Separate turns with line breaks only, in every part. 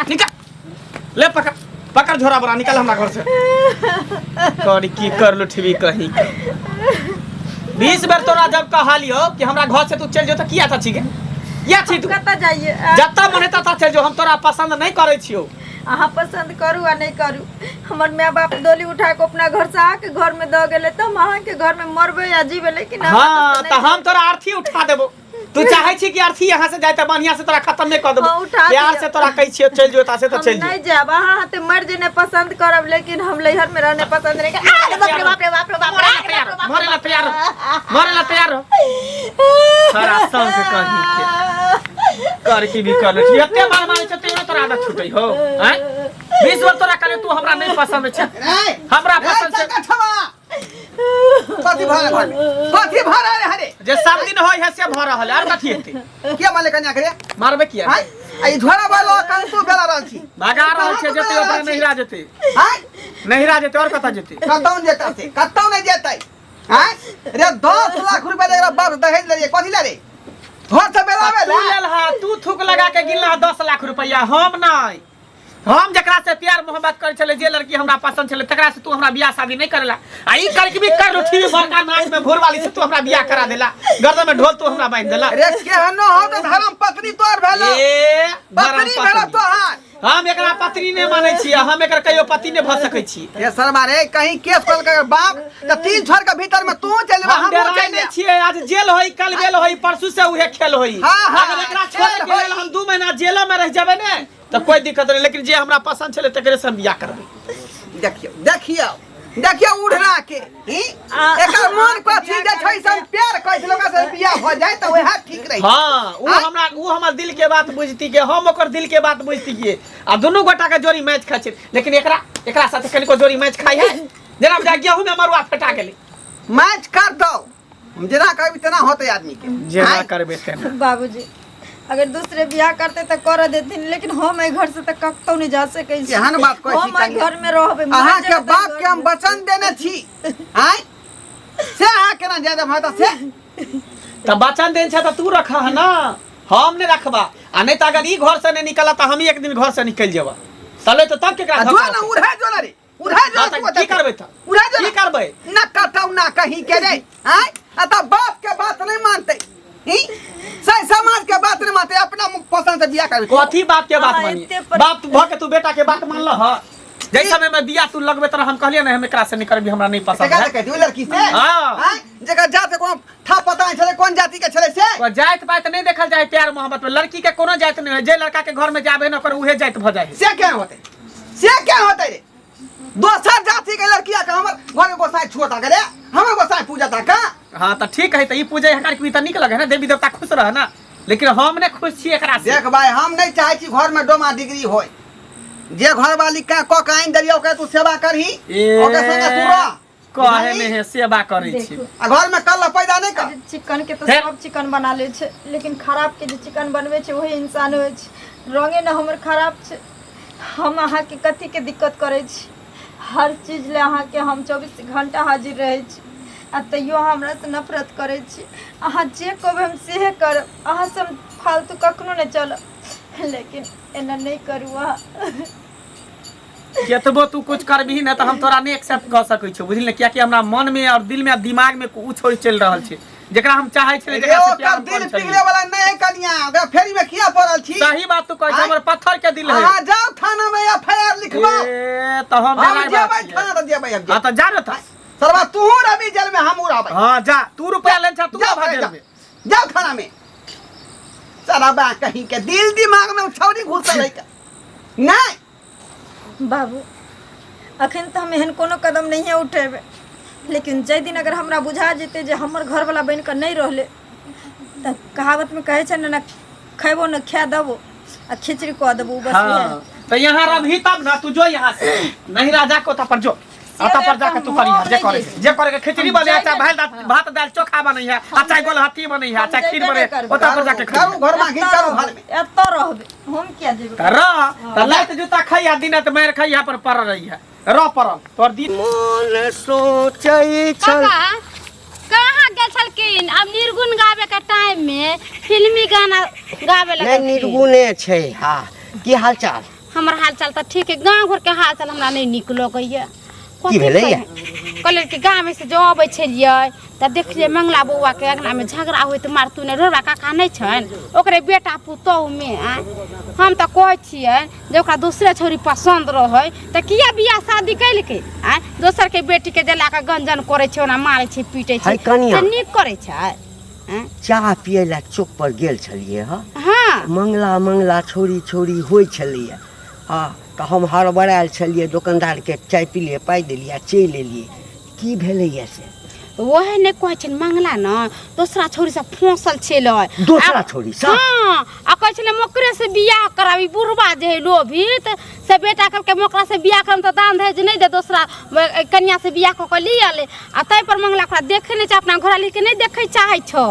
निकल ले पकड़ पकड़ झोरा बोरा निकल हमरा घर से कर की कर लुठबी कहीं 20 बेर तोरा जब कहलियो कि हमरा घर से तू चल जो तो किया था छी के किया छी तू
कतऽ जाइए
जतऽ मन हेतऽ ततऽ चल जो हम तोरा पसंद नहीं करै छियो
अहाँ पसंद करू आ नहीं करू हमर माय बाप डोली उठा के अपना घर से आके घर में दऽ गेलै तऽ हम अहाँके घर में मरबै या जीबै लेकिन अहाँ
हाँ
तऽ
तऽ हम तोरा अर्थी उठा देबो तू चाहे छी कि अर्थी यहाँ से जाए तऽ बढ़िया से तोरा खत्म नहीं कर देबो
हाँ, उठा
प्यार
दिअ।
से तोरा कहै छियो चल जो से तऽ
हम
चल जो
नहीं जायब अहाँ हाथे मर जेनाइ पसंद करब लेकिन हम लैहर में रहने पसंद नहीं करब। आ, बाप रे बाप रे बाप रे बाप रे
मरे ला तैयार रहो, मरे ला तैयार रहो, मरे ला तैयार रहो। सारा संग कहीं के कर की भी कर ले एते मार मारे छै तैयो तोरा आदत छूटै हो हैं 20 बार तोरा कहले तू हमरा नहीं पसंद छै
रे
हमरा पसंद छै
कठवा कथी भऽ रहल घरमे कथी भऽ रहल है रे
जे सब दिन होय है से भऽ रहल है आर कथी हेतै
किया मारले कन्या के रे
मारबे किया
आय आ ई झोरा वाला कंतु बेला रहल छी
भगा रहल छै जेतै ओकरा नहिरा जेतै
आय
नहिरा जेतै और कतऽ जेतै
कतौ नहि जेतै से कतौ नहि जेतै आय रे 10 लाख रुपया दे बाप दहेज ले कथी ले रे घर से बेला
तू
बेला
लेल हा तू थूक लगा के गिनला 10 लाख रुपया हम नहीं हम जकरा से प्यार मोहब्बत करै छलै जे लड़की हमरा पसंद छलै तकरा से तू हमरा बियाह शादी नहीं करेला आ ई करके भी कर उठी बड़का नाक में भोर वाली से तू हमरा बियाह करा देला गर्दन में ढोल तू हमरा बांध देला
रे केहनो हो त धर्म पत्नी तोर भेलो
ए
पत्नी
धर्म
भेलो
पत्नी।
तोहार
हम एकरा पत्नी नहीं मानै छी हम एकर कहियो पति नहीं भऽ सकै छी
ये शर्मा रे कहीं केस कल के बाप त तीन छोर के भीतर में तू चल जेबा
हम
हमहू
डराइ
चल
नहि छियै आज जेल होई कल बेल होई परसू से उहे खेल होई
हाँ, हाँ,
अगर एकरा छोड़े
खेल
के लेल
होई।
हम 2 महीना जेलो में रह जेबै ने तऽ कोई दिक्कत नहीं लेकिन जे हमरा पसंद छलै तकरे से हम बियाह करबै
देखियौ देखियौ देखियौ उड़ना के ही? एकर मन कथी जे छै से हम प्यार करै छै ओकरा से बियाह भऽ जाय तऽ वएह ठीक रही
हाँ उ
आँय?
हमरा उ हमर दिल के बात बुझती के हम ओकर दिल के बात बुझती के आ दुनू गोटा के जोड़ी मैच खाइ छै लेकिन एकरा एकरा साथे कनिको जोड़ी मैच खाइ है जेना बुझा गेहूं में मरुआ फेटा गेलै
मैच कर दो हम जेना कहबी तेना होतै आदमी के
जेना
आँय?
करबै तेना
बाबूजी अगर दूसरे बियाह करते तऽ करऽ देथिन लेकिन हम एहि घर से तऽ कतौ नहि जा सकै छी
एहन बात कहै छी
हम एहि
कनिया।
घर में रहबै मर
अहाँके
जेबै तऽ
बाप
एहि
के हम
घर में।
वचन देने छी आँय से अहाँ केना जाय देब तऽ से
तऽ बचन देन छै तऽ तू रख है ना हम नहि रखबा आ नहि तऽ अगर ई घर से नहि निकलत तऽ हम एक दिन घर से निकलि जेबा तले तऽ तब केकरा
आ जो
धोखा
ना
होतै?
उड़े जो ना रे उड़े जो
हाँ, तऽ की करबै तऽ
उड़े जो
की
ना
करबै
ना कतौ ना कहीं के रे आँय आ तऽ बाप के बात नहीं मानते ई से समाज के बात नहीं मानते अपना पसंद से बियाह करबे
कथी बाप के बात
हाँ,
मानी
एते पर-
बाप भऽ के तू बेटा के बात मानल ह जै समय में बियाह तू लगबे तरह हम कहलियै ने हम एकरा से नहीं करबी हमरा नहीं पसंद
केकरा
है
से कहती ओहि लड़की से
हाँ।
आँय जेकर जात के कोनो था पता नहीं छलै कोन जाति के छलै से
ओ जाति पाति नहीं देखल जाए प्यार मोहब्बत में लड़की के कोनो जाति नहीं है जे लड़का के घर में जाबे न ओकर उहे जाति भऽ जाए है
से केना होतै से केना होतै रे दोसर जाति के लड़की आके हमर घर के गोसाई छुअता के रे हमर गोसाई पूजता का
हाँ तो ठीक है तो ई पूजे हकार के भी तो नीक लगे ना देवी देवता खुश रहे ना लेकिन हम ने खुश छी एकरा से
देख भाई हम नहीं चाहे छी घर में डोमा डिग्री होय जे घर वाली का क के आनि देलियै ओकरा तू सेवा करही
ए,
ओकर संगे तू रह
कहे में है सेवा करै छी
देखू
आ घर में कल पैदा नहीं कर
अरे चिकन के तऽ
फेर?
सब चिकन बना लै छै लेकिन खराब के जे चिकन बनबै छै वही इंसान होइ छै रंगे ने हमर खराब छै हम अहाँके कथीके दिक्कत करै छी हर चीज लए अहाँके हम 24 घंटा हाजिर रहै छी आ तैयो अहाँ हमरासँ नफरत करै छी अहाँ जे कहबै हम सेहे करब अहाँसँ हम फालतू कखनो नहि चलब लेकिन एना नहि करू अहाँ
केतबो तू कुछ करबिही ने तऽ हम तोरा नहि एक्सेप्ट कऽ सकै छियौ बुझলি ने कियाकि हमरा मन में और दिल में आ दिमाग में उ छोड़ चलि रहल छै जेकरा हम चाहै छलियै
रे
जेकरा से
ओकर
प्यार हम
दिल
करै छलियै
पिघले वाला नहीं है कनिया ओकरा फेरी में किया पड़ल छी
सही बात तू कहै छै
आँय?
हमर पत्थर के दिल है
अहाँ जाओ थाना में एफ I R लिखवाओ
ए तऽ हम
हम
डराइ बात
जेबै
छियै।
थाना तऽ जेबै हम
हाँ तऽ जा रे तऽ
सरवा तू रहबी जेल में हमहूँ रहबै
हाँ जा तू रुपया लेने छह तू
जाओ
रह जेल
जाओ
में
जाओ थाना में सरवा कहीं के दिल दिमाग में छौरी घुसल है नहीं
बाबू अखन तऽ हम एहन कोनो कदम नहिए उठेबै लेकिन जाहि दिन अगर हमरा बुझा जेतै जे हमर घरवला बनि कऽ नहि रहलै तऽ कहावतमे कहै छै ने ने खयबो ने खा देबो आ खिचड़ी कऽ देबो बस
हाँ
इएह।
तो यहाँ रहबही तब ना तू जो यहाँ से नहीं राजा को पर जो अतः पर जाके तू करी जे करे जे करे के खिचड़ी बने चाहे भाई भात दाल चोखा बने है आ चाहे गोलहत्ती बने है चाहे खीर बने ओतऽ पर जाके
करू घर में घी करू घर में
एतऽ रहबै हम किया जेबै
त रह त लात जूता खइया दिन त मार खइया पर पड़ रही है रह पड़ल तोर दिन
मन सोचै छल
काका कहाँ गेल छलखिन आब निर्गुण गावे के टाइम में फिल्मी गाना गावे
नहि
लगलखिन
निर्गुणे छै हाँ की हाल चाल
हमर हाल चाल तऽ ठीक है गाँव घरके हाल चाल हमरा नहि नीक लगैया
की भेलैया?
कहलियै कि गाँवमे से जो अबै छलियै तऽ देखलियै मंगला बौआके अङ्गनामे झगड़ा होइत मारतू ने रोड़ा काका नहि छनि ओकरे बेटा पुतोहुमे आँय हम तऽ कहै छियै जे ओकरा दोसरे छौड़ी पसन्द रहै तऽ किया बियाह शादी केलकै आँय दोसरके बेटीके जला कऽ गंजन करै छै ओना मारै छै पीटै छै
है कनिया।
से नीक करै छै आँय?
चाह पियै लए चौक पर गेल छलियै हँ
हँ
मंगला मंगला छौड़ी छौड़ी होइ छलैया हँ तऽ हम हड़बड़ायल छलियै दोकानदारके चाय पिलियै पाइ देलियै आ चलि एलियै की भेलैया से
वएह नहि कहै छै मंगला ने दोसरा छौड़ी से फंसल छलै
दोसरा छौड़ी सँ?
हँ आ कहै छलै ओकरे से बियाह कराबी बुढ़बा जे है लोभित से बेटा कहलकै ओकरा से बियाह करम तऽ दान दहेज नहि दे दोसरा कन्या से बियाह कऽ कऽ लिअ ले आ ताहि पर मंगला ओकरा देखै नहि छै अपना घरवाली के नहि देखै चाहै छै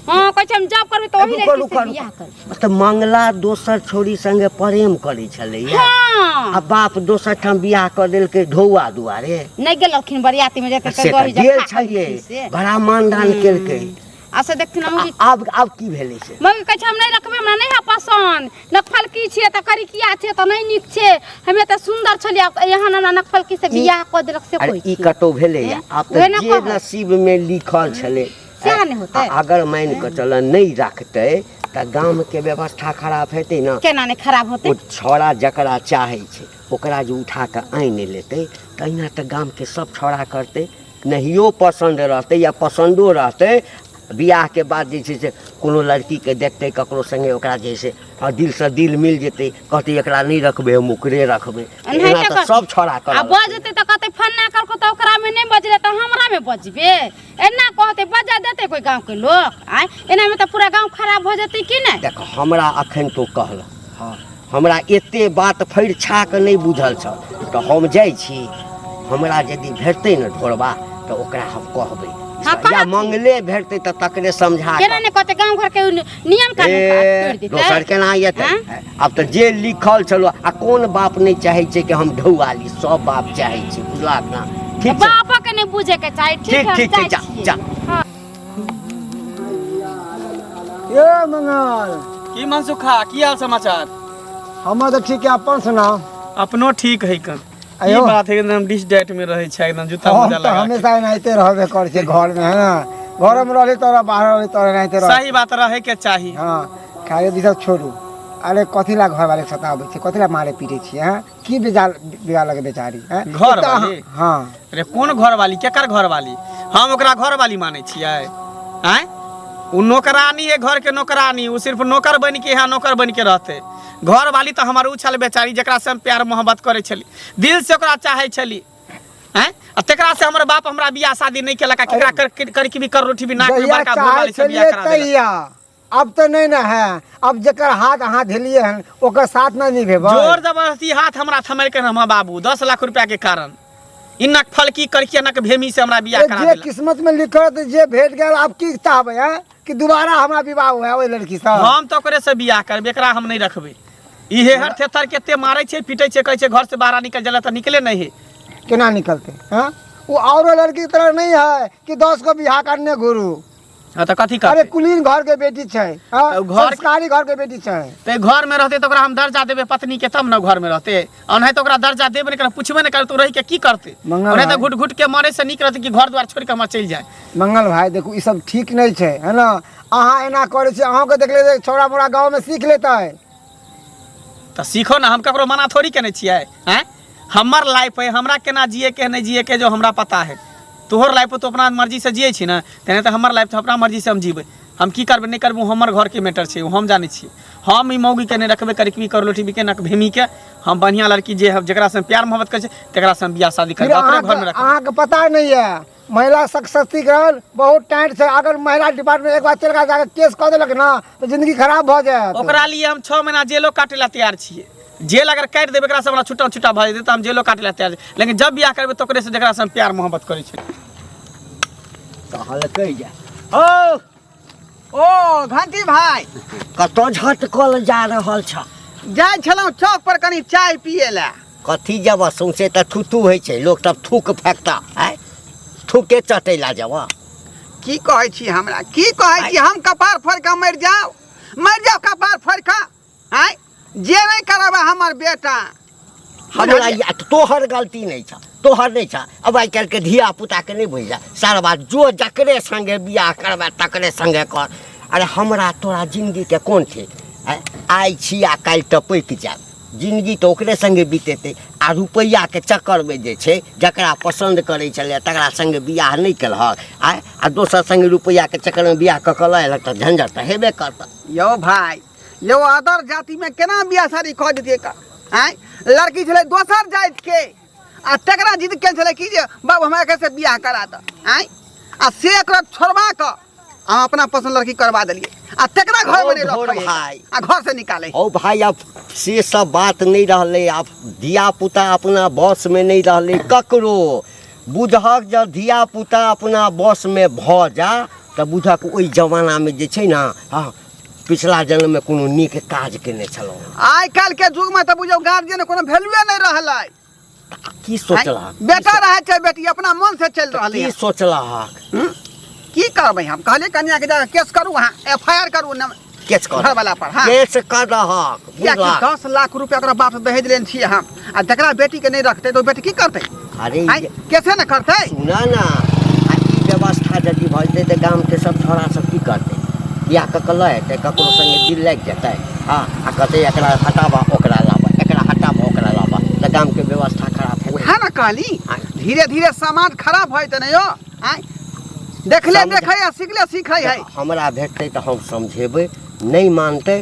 हँ कहै छै हम जॉब करबै तऽ ओही
रुको
लड़की
रुको
से बियाह
रुको
करबै
तऽ मंगला दोसर छौड़ी संगे प्रेम करै छलैया
हँ
आ बाप दोसर ठाम बियाह कऽ देलकै ढौआ दुआरे
नहि गेलखिन बरियाती मे जेतै
से
तऽ
तऽ
दही
गेल छलियै बड़ा मानदान केलकै
आ से देखथिन मौगी
आब आब की भेलै से
मौगी कहै छै हम नहि रखबै हमरा नहि है पसन्द नकफलकी छियै तऽ करिकिया छै तऽ नहि नीक छै हमे तऽ सुन्दर छलियै आब एहन हमरा नकफलकी से बियाह कऽ देलक से
अरे
कोइ
ई कतौ भेलैया
हैं?
आब
उहे
तऽ
ने
जे
कहब।
नसीब मे लिखल छलै
सएह ने होतै।
आ अगर मानि कऽ चल नहि राखतै तऽ गामके व्यवस्था खराब हेतै ने
केना नहि खराब होतै
ओ छौड़ा जकरा चाहै छै ओकरा जे उठा कऽ आनि लेतै तहिना तऽ गामके सब छौड़ा करतै नहियो पसन्द रहतै या पसन्दो रहतै बियाहके बाद जे छै से कोनो लड़कीके देखतै ककरो सङ्गे ओकरा जे छै से आ दिलसँ दिल मिल जेतै कहतै एकरा नहि रखबै हम ओकरे रखबै एना
एनाहिते
तऽ
करतै।
सब छौड़ा
आ
करऽ लगतै।
बजतै तऽ कहतै फन्ना करको तऽ ओकरामे नहि बजलै तऽ हमरामे बजबे एना कहतै बजा देतै कोइ गाँवके लोक आँय एनामे तऽ पूरा गाँव खराब भऽ जेतै कि नहि
देख हमरा अखन तो कहल हँ हमरा एते बात फरिछा कऽ नहि बुझल छल तऽ हम जाइ छी हमरा यदि भेटतै ने ढोरबा तऽ ओकरा हम कहबै
हँ,
या
कहथिन।
मंगले भेटतै तऽ तकरे समझा
केना
कऽ
नहि कहतै गाँव घरके ओ नियम कानून
ए,
तोड़ि देतै
दोसर केना एतै
आँय?
आब तऽ जे लिखल छलो आ कोन बाप नहि चाहै छै कि हम ढौआ ली सब बाप चाहै छै बुझलक ना ठीक छै
बापो के नहि बुझे के चाही ठीक
ठीक
है हम
ठीक
जाइ
छै जा
छियै
जा
ए मंगल
की मनसुखा की हाल समाचार
हमर तऽ ठीक है अपन सुनाउ
अपनो ठीक है कन ई
आयो।
बात है एकदम डिश डाइट में रहै छै एकदम जूता
हम
मोजा
तऽ
लगा के।
हमेशा एनाहिते रहबे करै छियै घरमे है ना घरमे रहली तोरा बाहर रहली तोरा एनाहिते रह
सही बात रहे के चाही
हँ खाली ई सब छोड़ू अरे कथी ला घर वाले सताबै छै कथी ला मारे पीटे छियै हैं की बेजार बिगाड़ लगे बेचारी हैं
घर
एक तऽ
वाली?
हँ
अरे कोन घरवाली केकर घरवाली हम ओकरा घरवाली मानै छियै आँय ओ नौकरानी है घर के नौकरानी ओ सिर्फ नौकर बनि के यहाँ नौकर बनि के रहते घरवाली तऽ हमर ओ छल बेचारी जकरा से हम प्यार मोहब्बत करै छली दिल से ओकरा चाहै छली आँय आ तकरा से हमर बाप हमरा बियाह शादी नहि केलक आ केकरा कर करकी भी कर रोटी भी नाक में
जहिया
बड़का
चाहै
घरवाली से बियाह
छलियै
करा देलक
तहिया अब तऽ नहि ने है अब जेकर हाथ अहाँ धेलियै हन ओकर साथ नहि निभेबै
जोर जबरदस्ती हाथ हमरा थमेलकै हमरा बाबू 10 लाख रुपया के कारण ई नक फलकी करकी नक भेमी से हमरा बियाह करा
जे
देलक
किस्मत में लिखल तऽ जे भेट गेल आब की चाहबै हैं कि दोबारा हमरा विवाह हुए ओहि लड़की से
हम तऽ ओकरे से बियाह करबै एकरा हम नहि रखबै ई हेहर थेथर केते मारै छै पीटै छै कहै छै घर से बाहर निकल जाला तऽ निकले नहीं है
केना निकलते हैं वो औरो लड़की के तरह नहीं है कि 10 को बियाह करने घुरू
हाँ तऽ कथी
अरे
करतै
कुलीन घर के बेटी छै हाँ?
तऽ घर-
संस्कारी घर के बेटी छै
तऽ घर में रहते तऽ ओकरा हम दर्जा देबै पत्नी के तब ने घर में रहते ओनाहि तऽ ओकरा दर्जा देबे नहि करबै पुछबे नहि करबै तऽ ओ रहि के की करतै
मंगल
ओनाहि तऽ
भाई।
घुट घुट के मरे से नीक रहतै कि घर द्वार छोड़ि के हमरा चलि जाय
मंगल भाई देखू ई सब ठीक नहीं छै है ना अहाँ एना करै छी अहूँके देख लेबै छौड़ा मोड़ा गाँव में सीख लेतै
तऽ सीखो ने हम ककरो मना थोड़ी केने छियै आँय हमर लाइफ है हमरा केना जिए के है नहि जिए के जो हमरा पता है तोहर लाइफ तो अपना मर्जी से जिए छी ने तेना तऽ हमर लाइफ अपना मर्जी से हम जीबै हम की करबै नहि करबै ओ हमर घरके मैटर छै ओ हम जानै छियै हम ई मौगीके नहि रखबै करिकबी करलोटी के नक भेमीके हम बढ़िआँ लड़की जे है जकरासँ हम प्यार मोहब्बत करै छै तकरासँ हम बियाह शादी
फिर
करबै अपने
अहाँके
घरमे रखबै
अहाँके पता नहीं है महिला सशक्तिकरण बहुत टाइट छै अगर महिला डिपार्टमेंट एक बार चल के जाके केस कऽ देलक ना तऽ जिंदगी खराब भऽ जायत
ओकरा लिए हम 6 महीना जेलो काटे ला तैयार छियै जेल अगर काटि देबै एकरा से हमरा छुट्टा छुट्टा भऽ जेतै तऽ हम जेलो काटे ला तैयार छियै लेकिन जब बियाह करबै तऽ ओकरे से जकरा से हम प्यार मोहब्बत करै छियै
कहलकै जे
ओ ओ घंटी भाई
कतऽ झटकल जा रहल छ
जाइ छलहुँ चौक पर कनि चाय पिए लए
कथी जब सौंसे तऽ थूथू होइ छै लोक सब थूक फेकता आँय थूके चटैला जब
की कहै छी हमरा की कहै छी हम कपार फोड़ि कऽ मरि जाउ मरि जाउ कपार फोड़ि कऽ आँय जे नहि करबै हमर बेटा।
हमरा तोहर गलती नहि छ, तोहर नहि छ। अब आइ काल्हिके धिया पुताके नहि बुझि जा सारा बात, जो जकरे संगे बियाह करबै तकरे संगे कर। अरे हमरा तोरा जिंदगीके कोन ठीक? आइ छी आ काल्हि टपकि जायब, जिंदगी तऽ ओकरे संगे बितेतै। आ रुपैआके चक्करमे जे छै जकरा पसन्द करै छलै तकरा संगे बियाह नहि केलहक, आँय, आ दोसर संगे रुपैआके चक्करमे बियाह कऽ कऽ लऽ अयलक तऽ झंझट तऽ हेबे करतह।
यौ भाइ यौ, अदर जातिमे केना बियाह शादी कऽ देतियै का? आँय, लड़की छलै दोसर जातिके आ तकरा जिद केने छलै कि जे बाबू हमरा एकर से बियाह करा दऽ। आँय, आ से एकरा छोड़बा कऽ हम अपना पसंद लड़की करवा देलियै आ तकरा घरमे नहि
ओ
रखै
भाइ।
आ घर से निकालै।
ओ भाइ, आब से सब बात नहि रहलै, आब धिया पुता अपना बसमे नहि रहलै ककरो। बुझहक जब धिया पुता अपना बसमे भऽ जा तऽ बुझहक ओहि जमानामे जे छै ने, हँ, पिछला जन्ममे कोनो नीक काज केने छलहुँ।
आइ काल्हि के युग में तऽ बुझियौ गार्जियन कोनो वैल्यूए नहि रहलै।
की सोचलहक?
बेटा रहै छै बेटी अपना मन से चलि रहलै
की
हँ।
सोचलहक?
की करबै हम? कहलियै कनिया के जाके केस करू, अहाँ एफ I R करू न
केस कर
घरवाला पर। हाँ,
केस कर दहक।
कियाकि
बुझलहक?
10 लाख रुपया ओकरा बाप से दहेज लेने छियै हम, आ जकरा बेटी के नहि रखतै तऽ ओ बेटी की करतै?
अरे
आँय, केसे ने करतै?
सुनऽ ने, आ ई व्यवस्था यदि भऽ जेतै तऽ गामके सब छौड़ा सब की करतै? बियाह कऽ कऽ लऽ एतै, ककरो सङ्गे दिल लागि जेतै, हँ, आ कहतै एकरा हटाबऽ ओकरा लाबऽ, एकरा हटाबऽ ओकरा लाबऽ, तऽ गामके व्यवस्था खराब हेतै।
उएह ने कहली, धीरे धीरे समाज खराब भऽ जेतै ने यौ। आँय, देखले देखै आ सिखले सीखै है।
हमरा भेटतै तऽ हम समझेबै, नहि मानतै,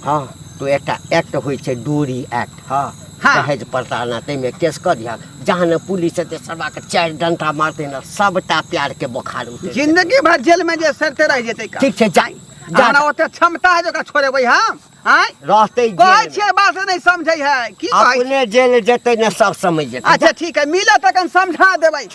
हँ, तऽ एकटा एक्ट होइ छै डोरी एक्ट, हँ,
हाँ।
दहेज प्रताड़ना, ताहिमे केस कऽ दिहक। जहाँ ने पुलिस एतै सरबाके 4 डंटा मारतै ने, सबटा प्यारके बोखार उतरि जेतै।
जिंदगी भर जेल में जे सड़ते रह जेतै का।
ठीक छै, जा जा।
हमरा ओते क्षमता है जे ओकरा छोड़ेबै हम? आँय,
रहतै
कहै
जेलमे।
छियै बात नहि समझै है, की कहै?
अपने जेल जेतै ने सब समझ जेतै।
अच्छा ठीक है, मिलत तखन समझा देबै।